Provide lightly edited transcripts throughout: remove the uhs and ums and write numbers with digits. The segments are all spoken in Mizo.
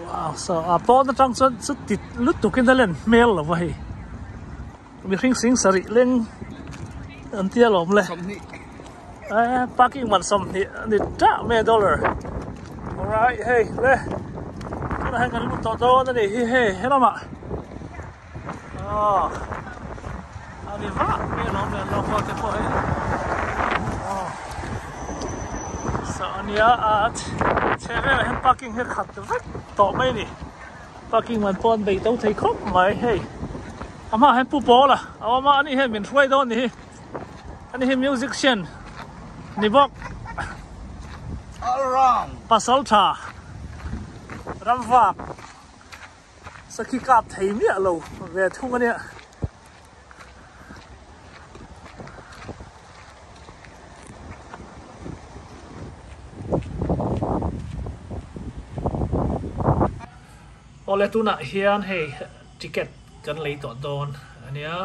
Wow so a pawn atang chuan chuti lutukin a len hmel lo va hei mihring sing sarih leng an tia lawm le eh parking man 20 ani ta me dollar alright hei le tunah hian kan lut tawh dawn ani hi hei helamah Aw a ni vak mai alawm le logo te pawh hei aw saw ania a chhe velah hian parking hi a khat vek tawh mai a ni parking man pawh an bei to thei khawp mai hei a hmaah hian pu pawl a a awm a ani hian min hruai dawn a ni hi ani hi musician ni bawk pasal tha ram vak. Sakhi kap thei miah lo ve thung a nia. Awle tunah hian hei ticket kan lei tawh dawn a nia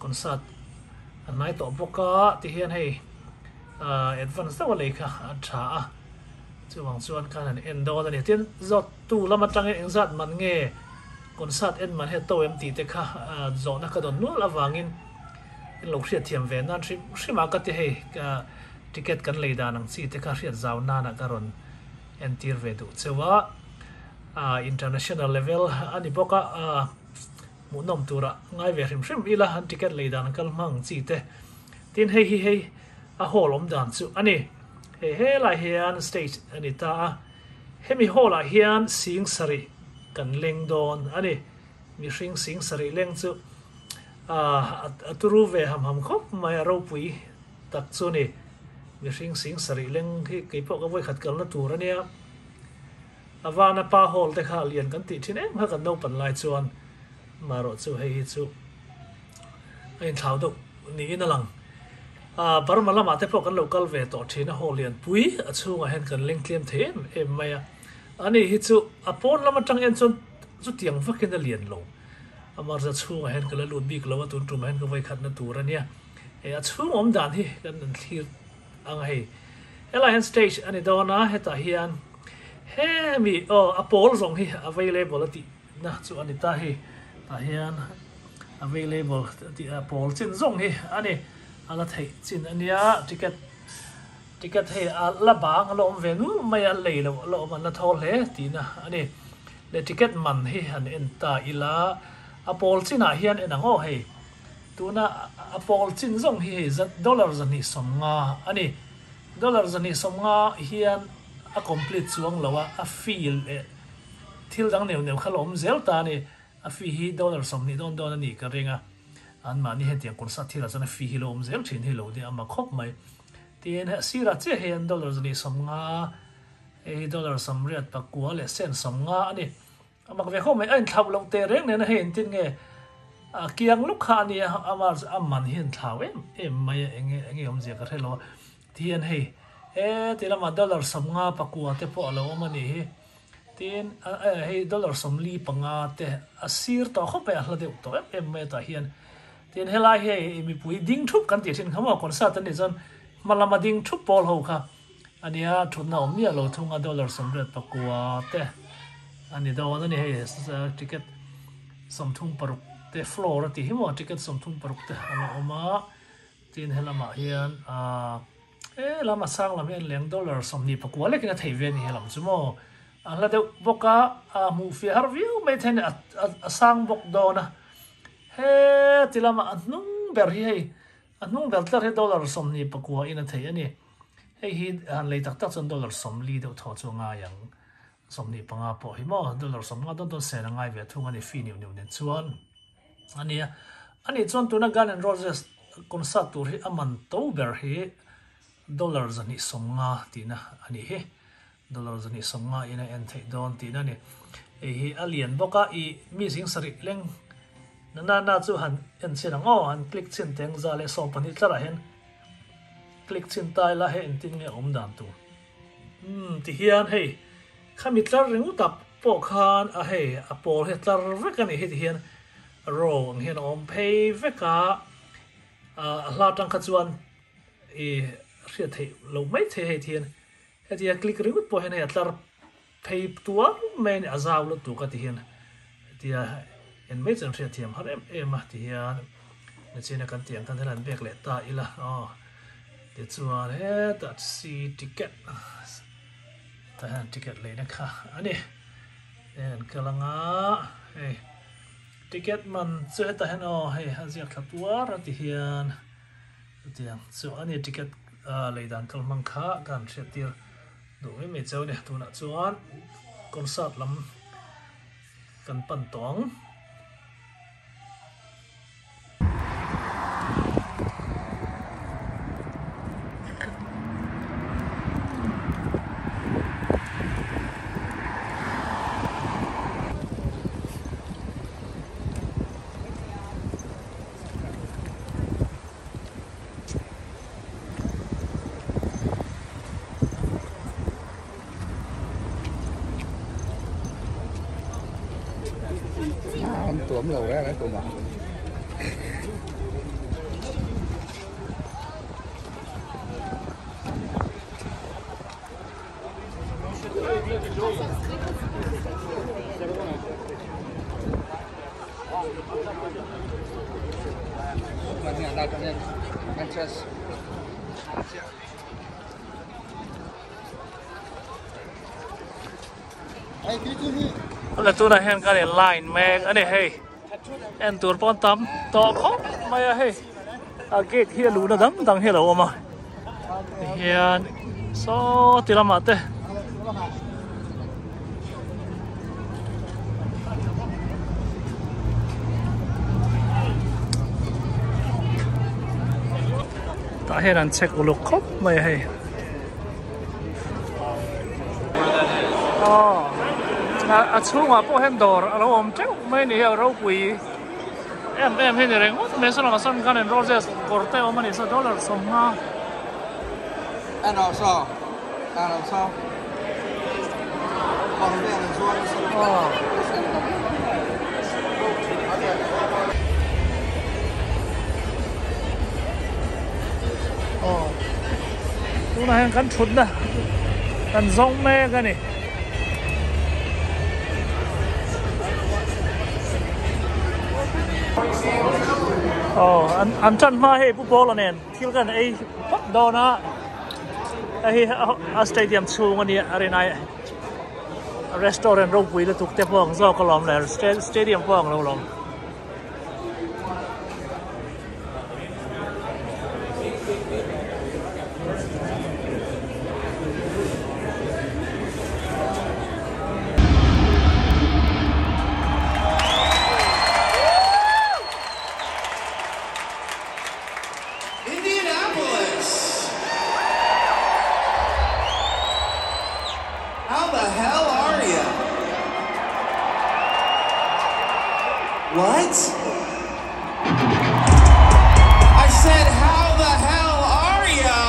concert a hnai tawh bawk a tihian hei advance deuh a lei kha a tha a chuvang chuan khan an en dawn a ni tin zawt Tu lam atangin engzat man nge concert en man hi a to em tih te kha zawhna ka dawn nual avangin in lo hriatthiam ve nan hrim hrim a ka ti hei ticket kan lei dan ang chi te kha hriat zau nana ka rawn entir ve duh cheu a, international level a ni bawk a hmuhnawm tura ngai ve hrim hrim ila an ticket lei dan kal hmang ang chi te tin hei hi hei a hall awm dan chu a ni hei helai hian stage a ni ta a. Hemi hall ah hian sing sarih kan leng dawn a ni. Mihring sing sarih leng chu a turu ve ham ham khawp mai a ropui tak chu ni. Mihring sing sarih leng hi kei pawh ka vawikhat kalna tur a nia. A vana pa hall te kha lian kan tih thin em kha kan naupan lai chuan marawh chu hei hi chu a inthlau deuh niin a lang. Burma lamah te pawh kan lo kal ve tawh thin a, haw lianpui a chhungah hian kan leng tlem thei em em mai a. Ani hi chu a pawn lam atang en chuan chutiang vakin a lian lo. A marza chhungah hian ka la lut bik lo a, tun tumah hian ka vawikhatna tur a nia. Hei a chhung awm dan hi kan an thlir ang a hei. Helaiah hian stage a ni dawn a, hetah hian hemi aw a pawl zawng hi available a tih na chu a ni ta hei. Tah hian available tih a pawl chin zawng hi a ni. A la theih chin a nia, ticket ticket hei a la bang a la awm ve nul mai a, lei loh a la awm an la thaw hle tihna a ni. Leh ticket man hi han en ta ila, a pawl chinah hian en ang aw hei, tuna a pawl chin zawng hi hei dollar 250 a ni. Dollar 250 hian a complete chuang lo a, a fee leh thil dang neuh neuh kha la awm zel ta a ni. A fee hi dollar 20 dawn dawn a nih ka ring a, anmahni hetiang concert thilah chuan a fee hi lo awm zel thin hi lo nia a ma khawp mai. Tin, a sirah chiah hian dollar 250, hei hi dollar 89 leh cent 50 a ni. A mak ve khawp mai, a inthlauh loh teh reng nena hei engtin nge a kiang luk kha a nia, amah chu a man hi a inthlau em em mai a, enge enge awmzia ka hre lo a. Tihian hei, e ti lamah dollar 59 te pawh a lo awm a nih hi. Tin, hei dollar 45 te a sir tawh khawp mai, a hla deuh tawh em em mai tah hian. Tin, helai hi hei mipui ding thup kan tih thin kha maw, concert an nih chuan hma lama ding thup pawl ho kha a nia, thutna awm miah lo thung a, dollar 89 te a ni dawn a ni hei, ticket 36 te floor a tih hi maw, ticket 36 te a la awm a, tin helamah hian ahh. He lam a sang lam hian leng dollar 29 lekin a thei ve a ni helam chu maw? A hla deuh bawk a, a hmuh fiah har viau mai thei a ni, a sang bawk dawn a. He ti lama a hnung ber hi hei, a hnung ber tlar hi dollar 29 in a thei a ni. Hei hi han lei tak tak chuan dollar 40 deuh thaw chu a ngai ang. 25 pawh hi maw dollar 50 dawn dawn sen a ngai ve thung a ni fee neuh neuh nen chuan. A nia, a nih chuan tuna Gun and Roses concert tur hi a man to ber hi dollar 250 tihna a nih hi. Dollar 250 in a en theih dawn tihna a ni. Hei hi a lian bawk a, i mi zing sarih leng na na na chu han en chhin ang aw, han click chhin teng 112 tlarah hian click chhin ta ila hei engtin nge a awm dan tur. Umm tihian hei khami tlar ringawt ah pawh khan a hei a pawl hi a tlar vek a nih hi tihian row ang hian a awm phei vek a, a hla atang kha chuan i hriat theih loh mai thei hei tihian hetia click ringawt pawh hian hei a tlar. phei tuar mai a ni a zau lutuk a ti hian tia en mai chuan hriatthiam har em em a ti hian nachina kan tih ang khan thil han bek leh ta ila aw tichuan hetah c ticket tah hian ticket leina kha a ni heng kal anga hei ticket man chu hetah hian aw hei a ziak thla tuar a ti hian chutiang chu a ni ticket lei dan kal hmang kha ka han hriat tir duh mai mai cheu a ni tunah chuan concert lam kan pan tawh ang. La tunah hian kan in line mek a ni hei en tur pawn tam tawh khawp mai a hei a gate hi a luhna dang dang hi a lo awm a tihian saw ti lamah te tah hian an check uluk khawp mai a hei. Aw a chhungah pawh hian dawr a lo awm teuh mai a ni hi a ropui em em hi a ni ringawt mai saw lamah sawn Gun and Roses kawr te a awm a ni saw dollar 50. Aw tunah hian kan thutna kan zawng mek a ni. Aw an an tan hma hei Pu Pawla nen thil kan ei phawt dawn a hei hi a stadium chhung a nia a rinai restaurant ropui lutuk te pawh ang zawk alawm le stadium pawh ang lo lawm. Indianapolis! How the hell are ya? What? I said, how the hell are ya?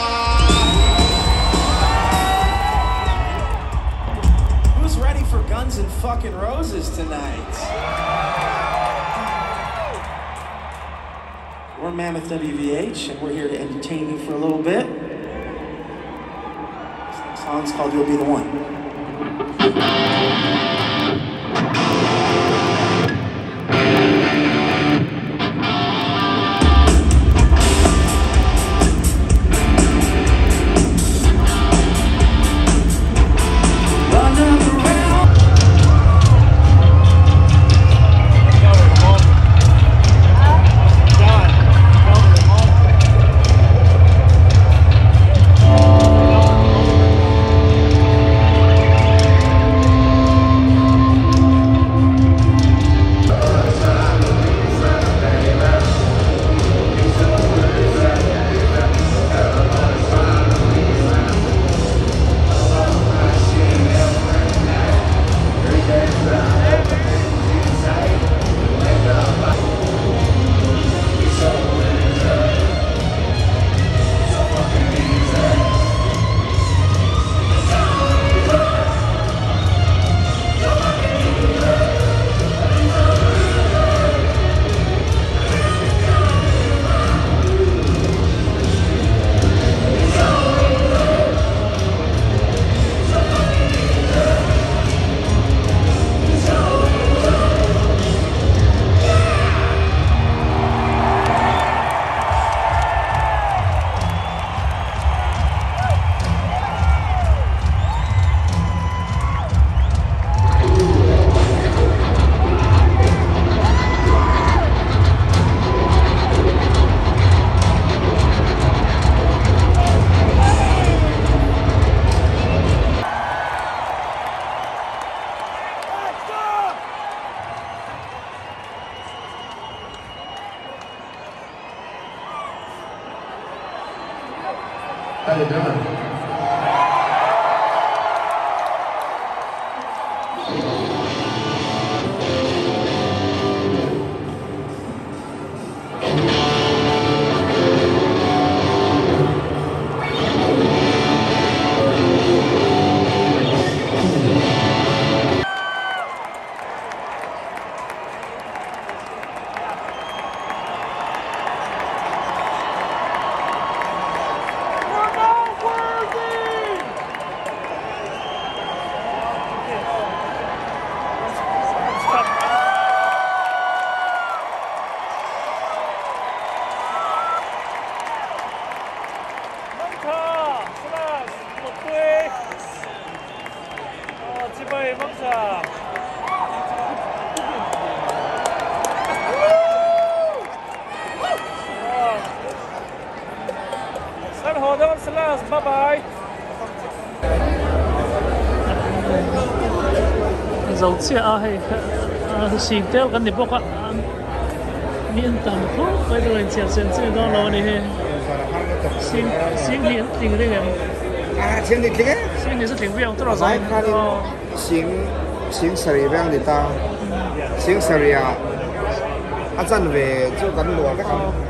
Who's ready for Guns and fucking Roses tonight? We're Mammoth WVH, and we're here to entertain you for a little bit. This next song's called You'll Be the One. the drummer. Zo chiah a hei sing tel kan ni bawk a mi an tam khawp mai dawn inchhiar sen sen dawn lo a ni hei sing sing hi an tling reng em sing ni tling e sing ni chu tling viau ang tawh zai khanin sing sing sarih veng a ni ta sing sarih ah a chan ve chu kan luah vek ang.